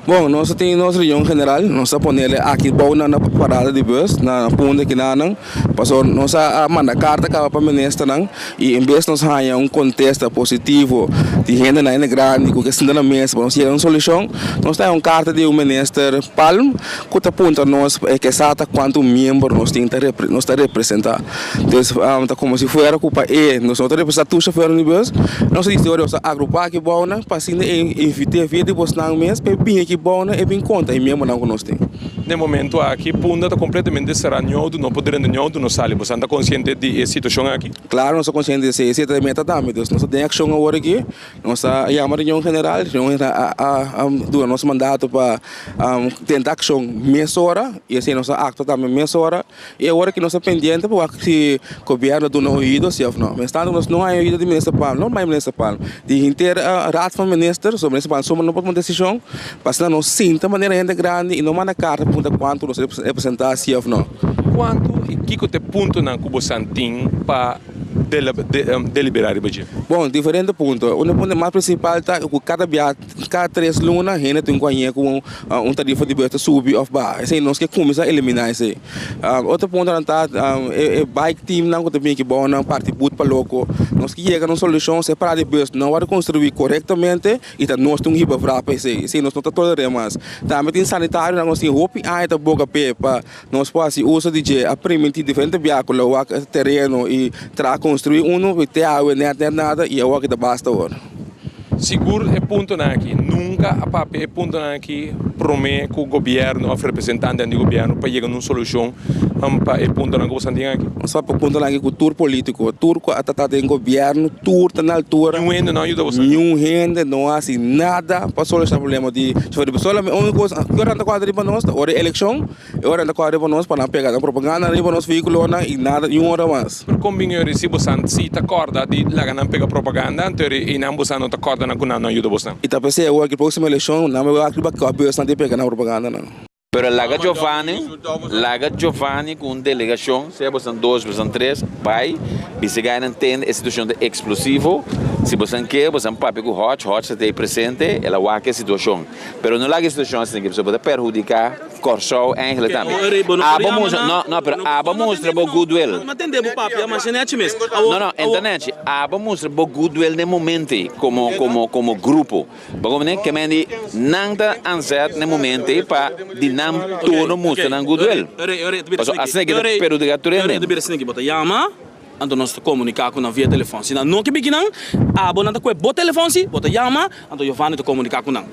Bon, nos a tin nos reunion general, nos a ponele aki bou na parada di bus na Punda kinanan, pasobra nos a manda karta kaba pa ministernan i en bes nos haña un kontesta positivo di hendenan hende grandi ku ke sinta na mesa pa nos yega un solushon, nos ta haña un karta di un minister Palm ku ta puntra nos e ke sa ta kuantu miembro nos tin ta nos ta representá. Entonces ta komo si fuera ku pa e nos no ta representá tur shofernan di bus, nos a disi ora nos ta agrupá aki bounan pa asina e invit'é via di bosnan mes pa e bini aki bounan e bin konta e miembronan ku nos tin. Na e momento aki Punda ta kompletamente será, niun outo no por drenta, niun outo no sali. Bosan ta konsiente di e situashon aki? Klaro nos ta konsiente di esei, esei ta e meta tambe. Dus nos ta den akshon awor aki, nos a yama reunion general, reunion general a duna nos mandato pa tenta akshon mesora i esei nos a aktua tambe mesora. I awor ki nos ta pendiente pa wak si gobierno duna oido si of no. Mientras nos no haña oido di minister Palm, no mai minister Palm, di henter raad van minister, so minister Palm sombra no por tuma desishon, pa asina nos sinta manera hende grandi i no manda karta pa puntra kuantu nos representa si of no. Kuantu i kiko ta e puntonan ku bosan tin pa deliberá riba dje? Bon, diferente punto. Un punto mas prinsipal ta ku kada bia, kada tres luna hende tin ku hañ'é ku un tarifa di bus ta subi òf baha. Esei nos ke kuminsá eliminá esei. Otro puntonan ta e bike teamnan ku ta bini aki bou nan parti but pa loko. Nos ke yega na un solushon si e parada di bus no wòrdu konstruí korektamente i ta nos tin un hiba vra pa esei. Esei nos no ta toler'é mas. Tambe tin sanitarionan ku nos tin hopi aña ta boga p'e pa Nos por hasi uso di dje a primintí diferente bia ku lo wak tereno i traha konstruí unu i te awe nèt nèt nada i awor ki ta basta awor. Sigur e puntonan aki nunka a papia e puntonan aki promé ku gobièrnu òf representantenan di gobièrnu pa yega na un solushon pa e puntonan ku boso tin aki. Nos papia puntonan aki ku tur polítiko, tur ku a ta den gobièrnu, tur ta na altura. Niun hende no a yuda boso. Niun hende no a hasi nada pa solushoná problema di chofer di bus. Solamente úniko kos ku nan ta kòrda riba nos ta ora di elekshon. E ora nan ta kòrda riba nos pa nan pega nan propaganda riba nos vehíkulonan i nada, niun ora mas. Pero kon bin ora si bosan si ta kòrda di laga nan pega propaganda, anto ora einan bosan no ta kòrda nan ku nan no a yuda bosnan. I ta p'esei awor ki próksimo elekshon nan bai wak riba kua bus nan tin pega nan propagandanan. Pero laga Giovanni, laga Giovanni ku un delegashon, sea bosan dos, bosan tres, bai, bisa e gainan tende e situashon ta eksplosivo, si bosan ke, bosan papia ku Hodge, Hodge ta tei presente, el a wak e situashon. Pero no laga e situashon asina aki, pasobra bo ta perhudiká Kòrsou eigenlijk tambe. Abo mustra, no, no, pero abo mustra bo goodwill. No, no, entende, abo mustra bo goodwill den momento ei, komo, komo, komo grupo. Bo komprende? Ke men di nan ta aanzet den momento ei pa di nan turno mustra nan goodwill. Pasobra asina ke ta perhudiká tur hende. Anto nos ta komuniká ku nan via telefòn. Si nan no ke biki nan, abo nan ta kue bo telefòn si, bo ta yama, anto Giovanni ta komuniká ku nan.